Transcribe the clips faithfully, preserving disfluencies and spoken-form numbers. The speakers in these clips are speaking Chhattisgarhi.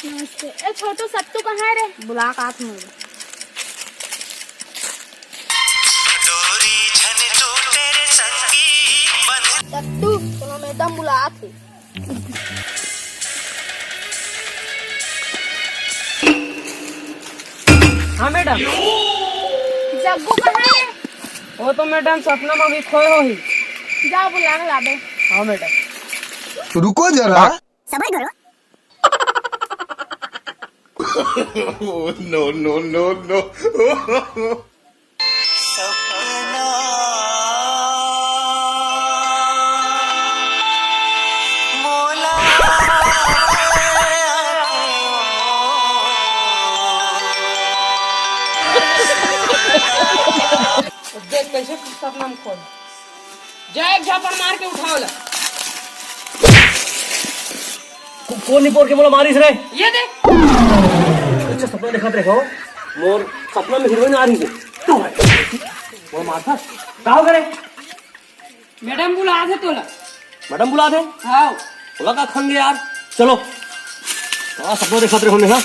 नमस्ते। ए छोटू, सत्तू कहाँ है रे? बुला का आत हूँ। सत्तू, तोला मैडम बुलात हे। हाँ मैडम। जग्गू कहाँ है? वो तो मैडम सपना में अभी खोए होही। जा बुला के लाबे। हाँ मैडम। रुको जरा। सबर करो। Oh, no, no, no, no। देख कैसे सपना में खोए। जा एक झापड़ मार के उठाओ ला। को-, कोन निपोर के मोला मारिस रे? ये दे। अच्छा सपना देखत रहे हो? मोर सपना में हीरोइन आ रही है। तू है। मोला मारता? का हो करे? मैडम बुला दे तोला। मैडम बुला दे? हाँ। बोला का खंगे यार? चलो। का सपना देखत रहे हो ने, हाँ?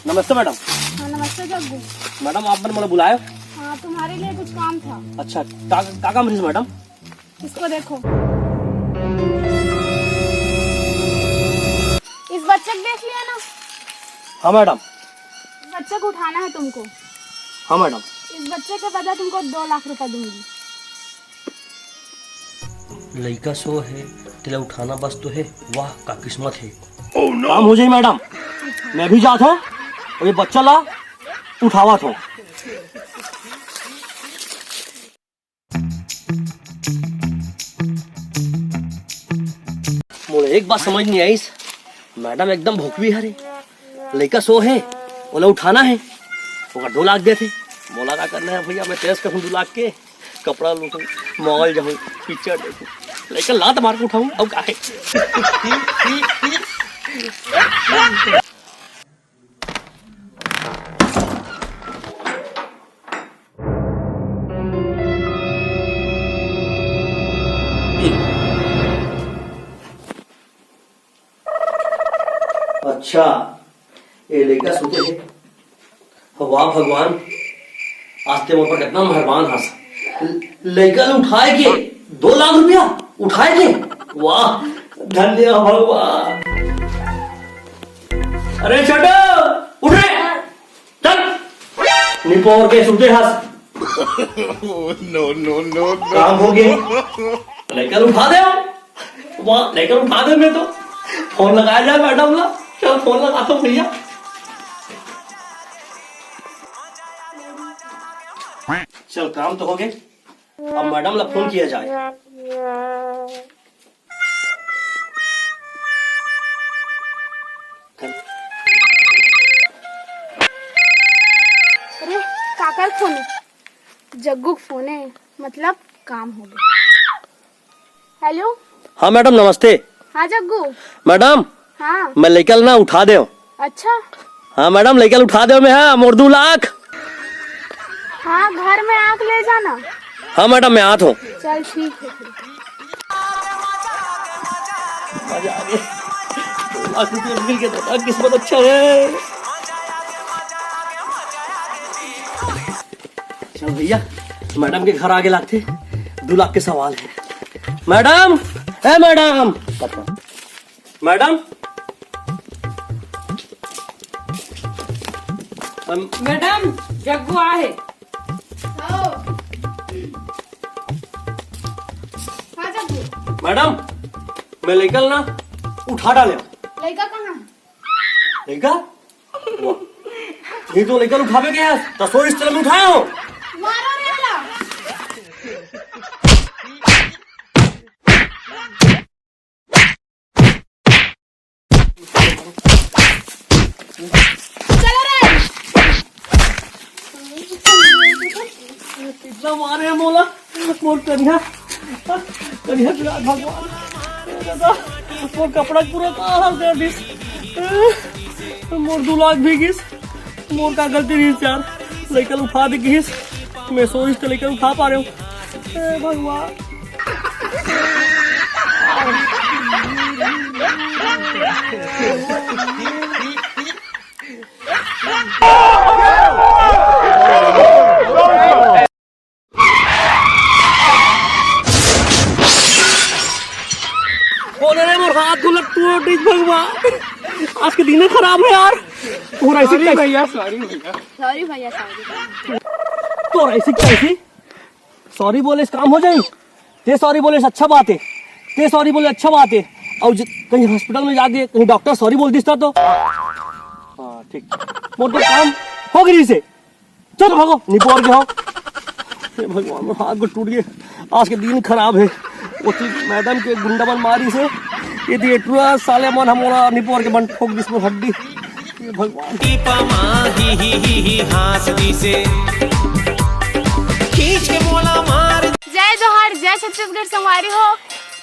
नमस्ते मैडम। हाँ, नमस्ते जग्गू। मैडम, आप मन मोला बुलाए? हाँ, तुम्हारे लिए कुछ काम था। अच्छा, का, का काम रहिस मैडम? इसको देखो, इस बच्चे को देख लिया ना? हाँ मैडम। इस बच्चे को उठाना है तुमको। हाँ मैडम। इस बच्चे के बदले तुमको दो लाख रुपए दूंगी। लइका सो हे, तेला उठाना बस तो हे। वाह, का किस्मत हे। काम हो जाही मैडम, मैं भी जात हूँ, अभी बच्चा ला उठावत हूँ। मोला एक बात समझ नहीं आइस, मैडम एकदम भोकवी हरे। लइका सो हे, ओला उठाना हे, ओकर दो लाख देथे। मोला का करना हे भैया, मैं तेज कहूँ दो लाख के, कपड़ा लूटूँ, मॉल जाऊँ, पिक्चर देखूँ, लइका लात मार के उठाऊँ, अब का हे? अच्छा, ए लइका सुते हे। वाह भगवान, आज ते मोर पर कितना मेहरबान हस। ल-, लइका ल उठाए के दो लाख रुपया उठाए के, वाह, धन्य भगवान। अरे छोटू, उठ रे, चल, निपोर के सुते हस। Oh, no, no, no, no। काम हो गया, लइका ल उठा दे। वाह, लइका उठा दे मैं तो। फोन लगाया जाए मैडम ला। चल, फोन लगा तो भैया। चल, काम तो हो गए। अब मैडम ला फोन किया जाए। अरे, काकर फोन हे? जग्गू के फोन हे, मतलब काम हो गया। हेलो। हाँ मैडम, नमस्ते। हाँ जग्गू। मैडम, हाँ। मैं लइका ल ना उठा देव। अच्छा। हाँ मैडम, लइका ल उठा देव मैं, हाँ, मोर दू लाख। हाँ, घर में आके ले जाना। हाँ मैडम, मैं आत हूँ। चल ठीक है फिर। मजा आ गया। दो लाख रुपये मिल गए, दादा, किस्मत अच्छा है। चल भैया, मैडम के घर आगे लागथे, दू लाख के सवाल है। मैडम, ए मैडम, मैडम, अम, मैडम, जग्गू आहे। हाँ जग्गू। मैडम, मैं लइका ल ना उठा डाले। लइका कहाँ है? लइका? वाह। ये तो लइका ल उठावे गया, त सोच इस तरह में उठाया हो। मारो रे वाला। चलो रे। कितना मारे हैं मोला, मोर करिया, करिया गिरा भगवान। दादा, मोर कपड़ा पूरा काला कर दिस। मोर दू लाख भी गिस। मोर का गलती रहिस यार, लइका ल उठा दे गिस। मैं सोच तो लइका ल उठा पा रहे हूँ। ए भगवान। बोले रे, मोर हाथ गोड़ ल तोड़ दिस भगवान। आज के दिन खराब हे यार। तोर ऐसी सॉरी भैया, सॉरी भैया। सॉरी भैया, सॉरी। तोर ऐसी कैसी? सॉरी बोले से काम हो जाई? ते सॉरी बोले से अच्छा बात हे। ते सॉरी बोले अच्छा बात हे। अउ ज-, कहीं हॉस्पिटल में जाके कहीं डॉक्टर सॉरी बोल दिस तो? हाँ, ठीक। मोर तो काम हो गई से। चल भागो, निपोर के हो। हे भगवान, मोर हाथ गोड़ टूट गे। आज के दिन खराब हे। ओती मैडम के गुंडा मन मारिस हे। ये थिएटरा साले मन हमला निपोर के बन ठोक दिस मोर हड्डी। हे भगवान। टीपा माँ ही ही ही ही हाँस दिसे। खींच के मोला मार। जय जोहार, जय छत्तीसगढ़ संगवारी हो।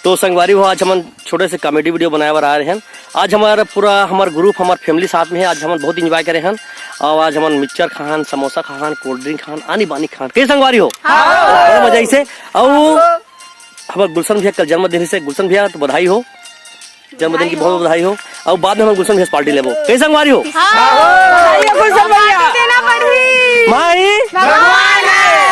तो संगवारी हो, आज हमन छोटे से कॉमेडी वीडियो बनाए बर आए रहेन। आज हमारा पूरा, हमार ग्रुप, हमार फैमिली साथ में हे। आज हमन बहुत एंजॉय करे हन। अउ आज हमन मिक्सचर खाहन, समोसा खाहन, कोल्ड ड्रिंक खाहन, आनी बानी खाहन। कइसे संगवारी हो? हाँ। बड़ा मजा आइसे। अउ हमार गुलशन भैया कल जन्मदिन हे, गुलशन भैया तो बधाई हो, जन्मदिन की बहुत बधाई हो। अउ बाद में हम गुलशन भैया से पार्टी लेबो। कइसे संगवारी हो? हाँ। गुलशन भैया। देना पड़ी। माई। भगवान हे।